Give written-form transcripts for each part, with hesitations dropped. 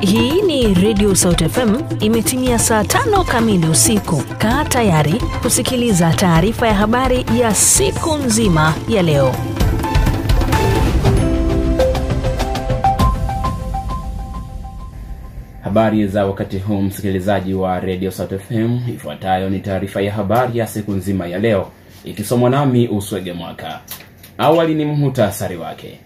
Hii ni Radio Sauti FM, imetimia saa 5 kamili usiku. Kaa tayari kusikiliza taarifa ya habari ya siku nzima ya leo. Habari za wakati huu msikilizaji wa Radio Sauti FM, ifuatayo ni taarifa ya habari ya siku nzima ya leo ikisomwa nami Uswege Mwaka. Awali ni muhtasari wake.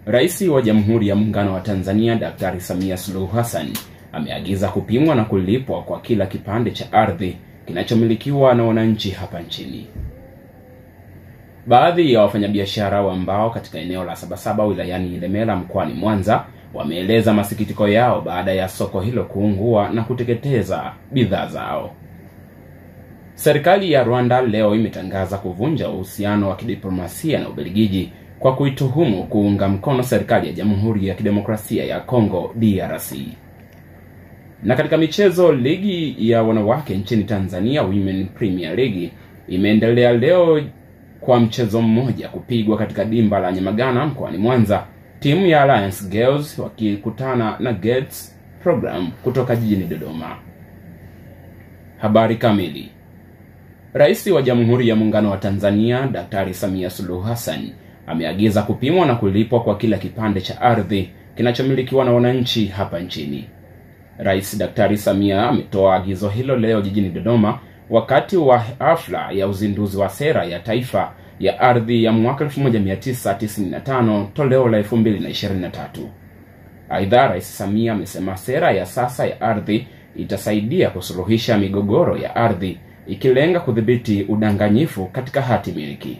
Rais wa Jamhuri ya Muungano wa Tanzania Daktari Samia Suluhu Hassan ameagiza kupimwa na kulipwa kwa kila kipande cha ardhi kinachomilikiwa na wananchi hapa nchini. Baadhi ya wafanyabiashara wa mbao katika eneo la Sabasaba wilayani Ilemela mkoani Mwanza wameeleza masikitiko yao baada ya soko hilo kuungua na kuteketeza bidhaa zao. Serikali ya Rwanda leo imetangaza kuvunja uhusiano wa kidiplomasia na Ubelgiji kwa kuituhumu kuunga mkono serikali ya Jamhuri ya Kidemokrasia ya Kongo DRC. Na katika michezo, ligi ya wanawake nchini Tanzania Women Premier League imeendelea leo kwa mchezo mmoja kupigwa katika dimba la Nyamagana mkoani Mwanza, timu ya Alliance Girls wakikutana na Gates Program kutoka jijini Dodoma. Habari kamili. Rais wa Jamhuri ya Muungano wa Tanzania Daktari Samia Suluhu Hassan ameagiza kupimwa na kulipwa kwa kila kipande cha ardhi kinachomilikiwa na wananchi hapa nchini. Rais Daktari Samia ametoa agizo hilo leo jijini Dodoma wakati wa hafla ya uzinduzi wa sera ya taifa ya ardhi ya mwaka 1995 toleo la 2023. Aidha, Rais Samia amesema sera ya sasa ya ardhi itasaidia kusuluhisha migogoro ya ardhi ikilenga kudhibiti udanganyifu katika hati miliki.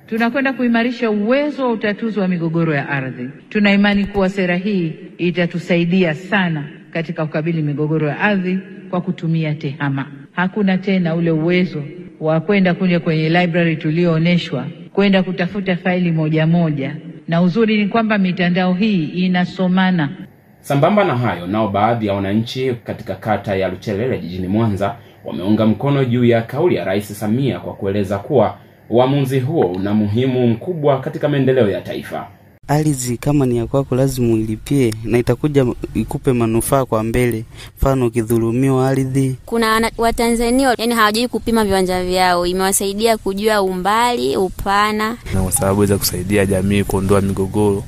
Tunakwenda kuimarisha uwezo wa utatuzi wa migogoro ya ardhi. Tuna imani kuwa sera hii itatusaidia sana katika kukabili migogoro ya ardhi kwa kutumia tehama. Hakuna tena ule uwezo wa kwenda kule kwenye library tuliooneshwa, kwenda kutafuta faili moja moja. Na uzuri ni kwamba mitandao hii inasomana. Sambamba na hayo, nao baadhi ya wananchi katika kata ya Luchelele jijini Mwanza wameunga mkono juu ya kauli ya Rais Samia kwa kueleza kuwa uamuzi huo una muhimu mkubwa katika maendeleo ya taifa. Ardhi kama ni ya kwako lazima uilipie na itakuja ikupe manufaa kwa mbele. Mfano ukidhulumiwa ardhi. Kuna Watanzania yani hawajui kupima viwanja vyao, imewasaidia kujua umbali, upana. Na kwa sababu za kusaidia jamii kuondoa migogoro.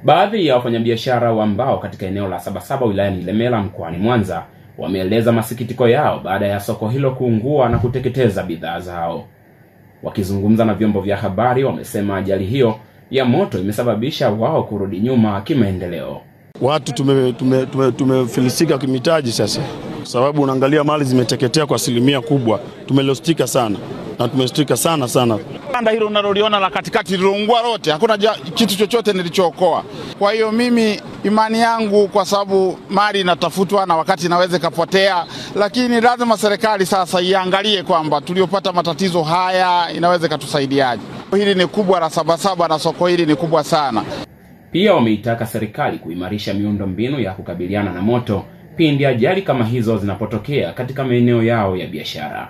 Baadhi ya wafanyabiashara wa mbao katika eneo la Sabasaba wilayani Ilemela mkoani Mwanza wameeleza masikitiko yao baada ya soko hilo kuungua na kuteketeza bidhaa zao. Wakizungumza na vyombo vya habari wamesema ajali hiyo ya moto imesababisha wao kurudi nyuma kimaendeleo. Watu tumefilisika kimitaji sasa, sababu unaangalia mali zimeteketea kwa asilimia kubwa. Tumelostika sana na tumestika sana sana. Banda hilo unaloliona la katikati lililoungua lote, hakuna kitu chochote nilichookoa. Kwa hiyo mimi imani yangu, kwa sababu mali inatafutwa na wakati inaweza kapotea, lakini lazima serikali sasa iangalie kwamba tuliopata matatizo haya inaweza katusaidiaje. Hili ni kubwa la Sabasaba na soko hili ni kubwa sana. Pia wameitaka serikali kuimarisha miundombinu ya kukabiliana na moto pindi ajali kama hizo zinapotokea katika maeneo yao ya biashara.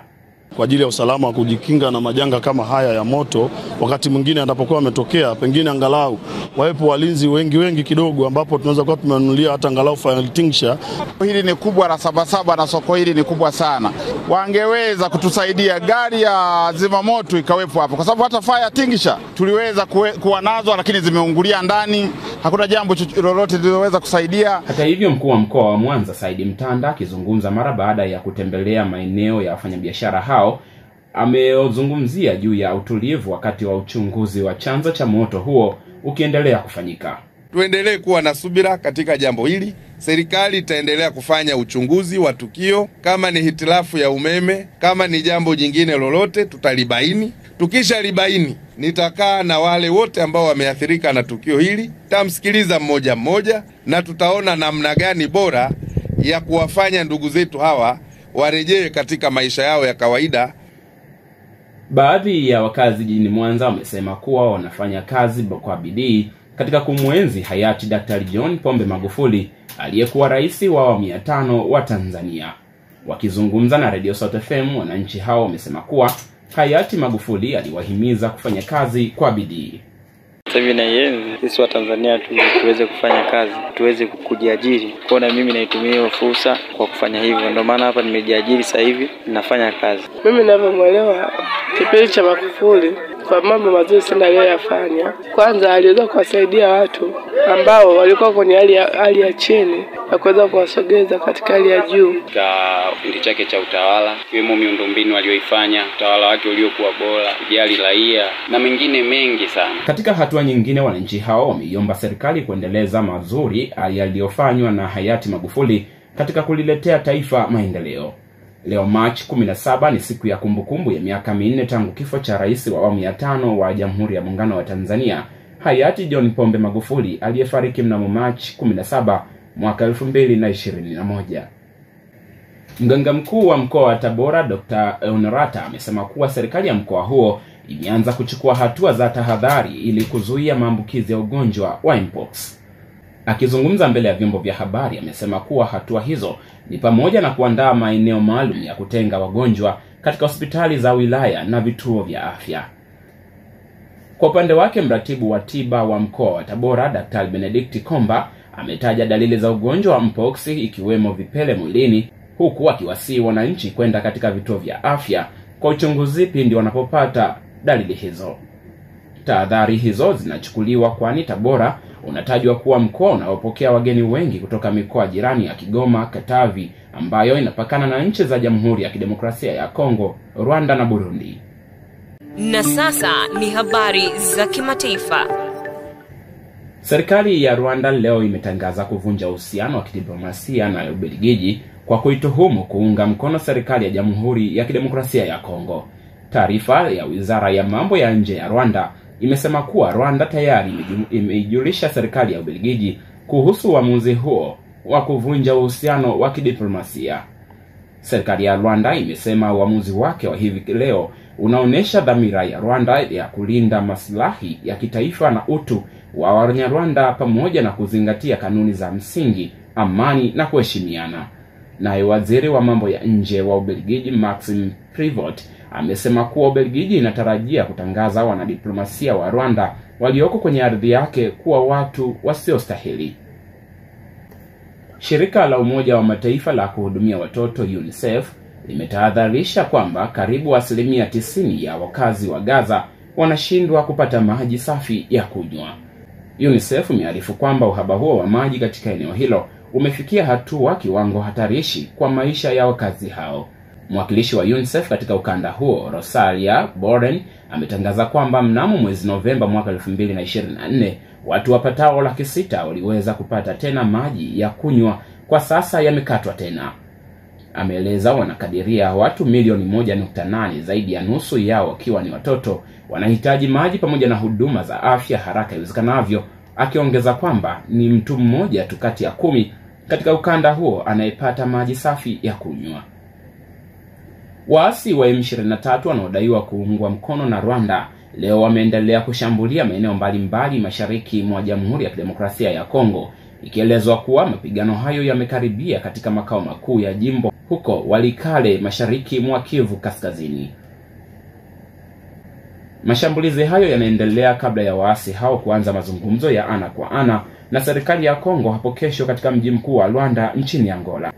Kwa ajili ya usalama wa kujikinga na majanga kama haya ya moto, wakati mwingine anapokuwa ametokea, pengine angalau wawepo walinzi wengi kidogo, ambapo tunaweza kuwa tumenunulia hata angalau fire extinguisher. Hili ni kubwa la Sabasaba na soko hili ni kubwa sana. Wangeweza kutusaidia gari ya zimamoto ikawepo hapo, kwa sababu hata fire extinguisher tuliweza kuwa nazo, lakini zimeungulia ndani, hakuna jambo lolote lililoweza kusaidia. Hata hivyo, mkuu wa mkoa wa Mwanza Saidi Mtanda akizungumza mara baada ya kutembelea maeneo ya wafanyabiashara hao amezungumzia juu ya utulivu wakati wa uchunguzi wa chanzo cha moto huo ukiendelea kufanyika. Tuendelee kuwa na subira katika jambo hili. Serikali itaendelea kufanya uchunguzi wa tukio. Kama ni hitilafu ya umeme, kama ni jambo jingine lolote, tutalibaini. Tukishalibaini, nitakaa na wale wote ambao wameathirika na tukio hili, tamsikiliza mmoja mmoja, na tutaona namna gani bora ya kuwafanya ndugu zetu hawa warejee katika maisha yao ya kawaida. Baadhi ya wakazi jijini Mwanza wamesema kuwa wanafanya kazi kwa bidii katika kumuenzi hayati Dr. John Pombe Magufuli aliyekuwa rais wa awamu ya 5 wa Tanzania. Wakizungumza na Radio Sauti FM, wananchi hao wamesema kuwa hayati Magufuli aliwahimiza kufanya kazi kwa bidii. Sasa hivi naienzi, sisi wa Tanzania tuweze kufanya kazi, tuweze kujiajiri. Kwa na mimi naitumia hiyo fursa kwa kufanya hivyo. Ndio maana hapa nimejiajiri sasa hivi nafanya kazi. Mimi ninavyomuelewa kipindi cha Magufuli kwa mambo mazuri sana aliyoyafanya. Kwanza aliweza kuwasaidia watu ambao walikuwa kwenye hali ya chini na kuweza kuwasogeza katika hali ya juu. Katika kipindi chake cha utawala, ikiwemo miundombinu aliyoifanya, utawala wake uliokuwa bora, kujali raia na mengine mengi sana. Katika hatua nyingine, wananchi hao wameiomba serikali kuendeleza mazuri yaliyofanywa na hayati Magufuli katika kuliletea taifa maendeleo. Leo Machi 17 ni siku ya kumbukumbu ya miaka 4 tangu kifo cha rais wa awamu ya 5 wa Jamhuri ya Muungano wa Tanzania, hayati John Pombe Magufuli, aliyefariki mnamo Machi 17 mwaka 2021. Mganga mkuu wa mkoa wa Tabora Dr. Honorata amesema kuwa serikali ya mkoa huo imeanza kuchukua hatua za tahadhari ili kuzuia maambukizi ya ugonjwa wa mpox. Akizungumza mbele ya vyombo vya habari, amesema kuwa hatua hizo ni pamoja na kuandaa maeneo maalum ya kutenga wagonjwa katika hospitali za wilaya na vituo vya afya. Kwa upande wake, mratibu wa tiba wa mkoa wa Tabora Dr. Benedict Komba ametaja dalili za ugonjwa wa mpox ikiwemo vipele mwilini, huku akiwasihi wananchi kwenda katika vituo vya afya kwa uchunguzi pindi wanapopata dalili hizo. Tahadhari hizo zinachukuliwa kwani Tabora unatajwa kuwa mkoa unaopokea wageni wengi kutoka mikoa jirani ya Kigoma, Katavi ambayo inapakana na nchi za Jamhuri ya Kidemokrasia ya Kongo, Rwanda na Burundi. Na sasa ni habari za kimataifa. Serikali ya Rwanda leo imetangaza kuvunja uhusiano wa kidiplomasia na Ubelgiji kwa kuituhumu kuunga mkono serikali ya Jamhuri ya Kidemokrasia ya Kongo. Taarifa ya Wizara ya Mambo ya Nje ya Rwanda imesema kuwa Rwanda tayari imeijulisha serikali ya Ubelgiji kuhusu uamuzi huo wa kuvunja uhusiano wa kidiplomasia. Serikali ya Rwanda imesema uamuzi wake wa hivi leo unaonesha dhamira ya Rwanda ya kulinda maslahi ya kitaifa na utu wa Wanyarwanda pamoja na kuzingatia kanuni za msingi, amani na kuheshimiana. Naye waziri wa mambo ya nje wa Ubelgiji Maxime Prevot amesema kuwa Ubelgiji inatarajia kutangaza wanadiplomasia wa Rwanda walioko kwenye ardhi yake kuwa watu wasiostahili. Shirika la Umoja wa Mataifa la kuhudumia watoto UNICEF limetahadharisha kwamba karibu 90% ya wakazi wa Gaza wanashindwa kupata maji safi ya kunywa. UNICEF imearifu kwamba uhaba huo wa maji katika eneo hilo umefikia hatua kiwango hatarishi kwa maisha ya wakazi hao. Mwakilishi wa UNICEF katika ukanda huo, Rosalia Boren, ametangaza kwamba mnamo mwezi Novemba mwaka 2024 watu wapatao 600,000 waliweza kupata tena maji ya kunywa, kwa sasa yamekatwa tena. Ameeleza wanakadiria watu milioni 1.8, zaidi ya nusu yao wakiwa ni watoto, wanahitaji maji pamoja na huduma za afya haraka iwezekanavyo, akiongeza kwamba ni mtu mmoja tu kati ya 10 katika ukanda huo anayepata maji safi ya kunywa. Waasi wa M23 wanaodaiwa kuungwa mkono na Rwanda leo wameendelea kushambulia maeneo mbalimbali mashariki mwa Jamhuri ya Kidemokrasia ya Kongo, ikielezwa kuwa mapigano hayo yamekaribia katika makao makuu ya jimbo huko Walikale, mashariki mwa Kivu Kaskazini. Mashambulizi hayo yanaendelea kabla ya waasi hao kuanza mazungumzo ya ana kwa ana na serikali ya Kongo hapo kesho katika mji mkuu wa Luanda nchini Angola.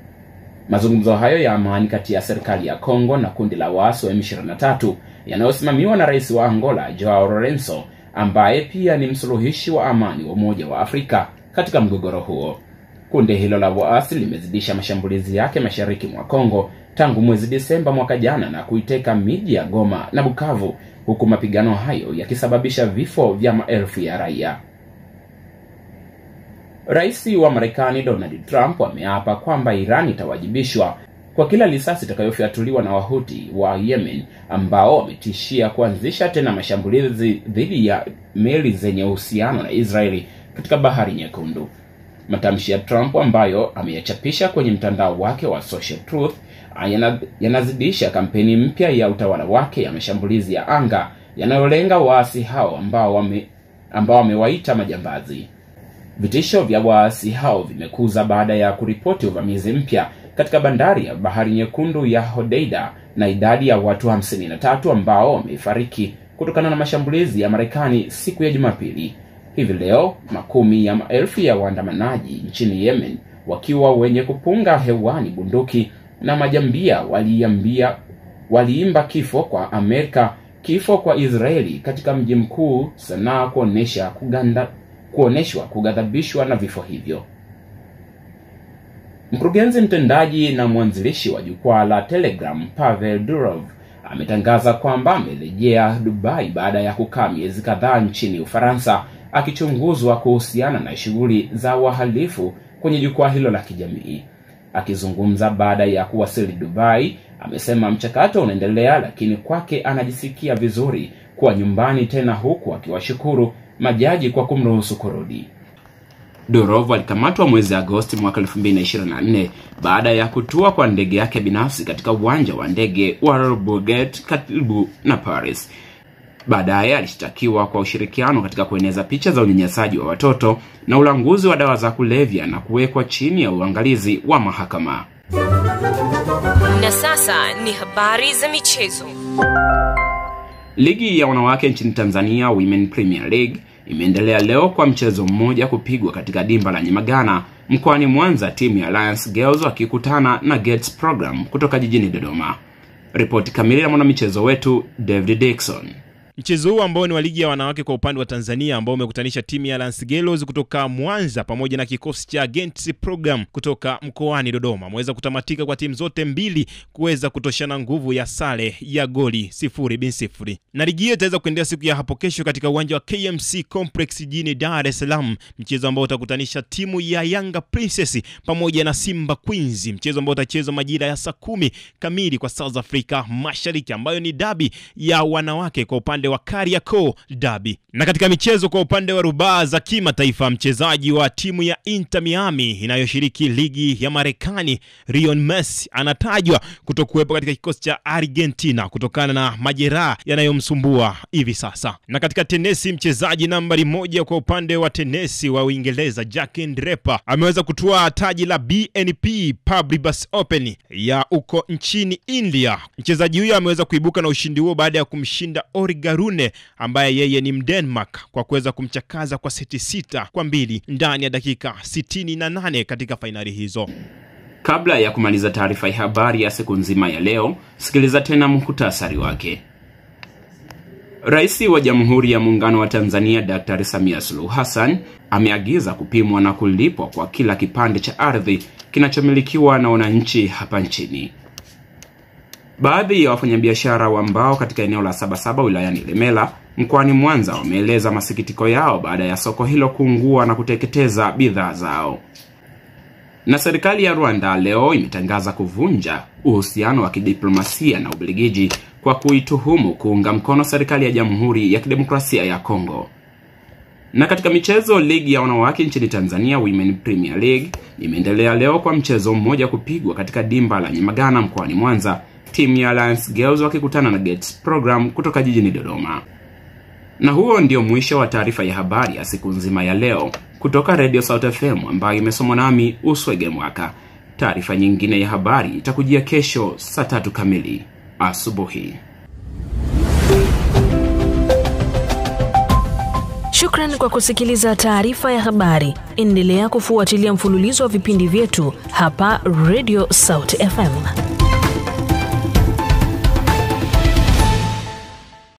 Mazungumzo hayo ya amani kati ya serikali ya Kongo na kundi la waasi wa M23 yanayosimamiwa na rais wa Angola Joao Lorenzo, ambaye pia ni msuluhishi wa amani wa Umoja wa Afrika katika mgogoro huo. Kundi hilo la waasi limezidisha mashambulizi yake mashariki mwa Kongo tangu mwezi Desemba mwaka jana na kuiteka miji ya Goma na Bukavu, huku mapigano hayo yakisababisha vifo vya maelfu ya raia. Rais wa Marekani Donald Trump ameapa kwamba Iran itawajibishwa kwa kila risasi itakayofyatuliwa na Wahuti wa Yemen ambao wametishia kuanzisha tena mashambulizi dhidi ya meli zenye uhusiano na Israeli katika Bahari Nyekundu. Matamshi ya Trump ambayo ameyachapisha kwenye mtandao wake wa Social Truth yanazidisha kampeni mpya ya utawala wake ya mashambulizi ya anga yanayolenga waasi hao ambao wamewaita majambazi. Vitisho vya waasi hao vimekuza baada ya kuripoti uvamizi mpya katika bandari ya Bahari Nyekundu ya Hodeida na idadi ya watu 53 ambao wamefariki kutokana na mashambulizi ya Marekani siku ya Jumapili. Hivi leo makumi ya maelfu ya waandamanaji nchini Yemen wakiwa wenye kupunga hewani bunduki na majambia waliimba kifo kwa Amerika, kifo kwa Israeli katika mji mkuu Sanaa, kuoneshwa kughadhabishwa na vifo hivyo. Mkurugenzi mtendaji na mwanzilishi wa jukwaa la Telegram Pavel Durov ametangaza kwamba amerejea Dubai baada ya kukaa miezi kadhaa nchini Ufaransa akichunguzwa kuhusiana na shughuli za wahalifu kwenye jukwaa hilo la kijamii. Akizungumza baada ya kuwasili Dubai, amesema mchakato unaendelea, lakini kwake anajisikia vizuri kuwa nyumbani tena, huku akiwashukuru majaji kwa kumruhusu kurudi. Durov alikamatwa mwezi Agosti mwaka 2024 baada ya kutua kwa ndege yake binafsi katika uwanja wa ndege wa Bourget karibu na Paris. Baadaye alishtakiwa kwa ushirikiano katika kueneza picha za unyanyasaji wa watoto na ulanguzi wa dawa za kulevya na kuwekwa chini ya uangalizi wa mahakama. Na sasa ni habari za michezo. Ligi ya wanawake nchini Tanzania, Women Premier League, imeendelea leo kwa mchezo mmoja kupigwa katika dimba la Nyamagana mkoani Mwanza, timu ya Alliance Girls wakikutana na Gates Program kutoka jijini Dodoma. Ripoti kamili na mwanamichezo wetu David Dixon. Mchezo huu ambao ni wa ligi ya wanawake kwa upande wa Tanzania ambao umekutanisha timu ya Alliance Girls kutoka Mwanza pamoja na kikosi cha Gates Program kutoka mkoani Dodoma umeweza kutamatika kwa timu zote mbili kuweza kutoshana nguvu ya sare ya goli 0-0. Na ligi hiyo itaweza kuendelea siku ya hapo kesho katika uwanja wa KMC Complex jijini Dar es Salaam, mchezo ambao utakutanisha timu ya Yanga Princess pamoja na Simba Queens, mchezo ambao utachezwa majira ya saa 10 kamili kwa South Africa Mashariki, ambayo ni dabi ya wanawake kwa upande wa Kariakoo Derby. Na katika michezo kwa upande wa rubaa za kimataifa, mchezaji wa timu ya Inter Miami inayoshiriki ligi ya Marekani Lionel Messi anatajwa kutokuwepo katika kikosi cha Argentina kutokana na majeraha yanayomsumbua hivi sasa. Na katika tenesi, mchezaji nambari 1 kwa upande wa tenesi wa Uingereza Jack Draper ameweza kutwaa taji la BNP Paribas Open ya uko nchini India. Mchezaji huyo ameweza kuibuka na ushindi huo baada ya kumshinda Origarune ambaye yeye ni Mdenmark kwa kuweza kumchakaza kwa seti 6-2 ndani ya dakika 68 katika fainali hizo. Kabla ya kumaliza taarifa ya habari ya siku nzima ya leo, sikiliza tena muhtasari wake. Rais wa Jamhuri ya Muungano wa Tanzania Dr. Samia Suluhu Hassan ameagiza kupimwa na kulipwa kwa kila kipande cha ardhi kinachomilikiwa na wananchi hapa nchini. Baadhi ya wafanyabiashara wa mbao katika eneo la Sabasaba wilayani Ilemela mkoani Mwanza wameeleza masikitiko yao baada ya soko hilo kuungua na kuteketeza bidhaa zao. Na serikali ya Rwanda leo imetangaza kuvunja uhusiano wa kidiplomasia na Ubelgiji kwa kuituhumu kuunga mkono serikali ya Jamhuri ya Kidemokrasia ya Kongo. Na katika michezo, ligi ya wanawake nchini Tanzania Women Premier League imeendelea leo kwa mchezo mmoja kupigwa katika dimba la Nyamagana mkoani Mwanza, timu ya Alliance Girls wakikutana na Gates Program kutoka jijini Dodoma. Na huo ndio mwisho wa taarifa ya habari ya siku nzima ya leo kutoka Radio South FM ambayo imesomwa nami Uswege Mwaka. Taarifa nyingine ya habari itakujia kesho saa 3 kamili asubuhi. Shukran kwa kusikiliza taarifa ya habari. Endelea kufuatilia mfululizo wa vipindi vyetu hapa Radio South FM.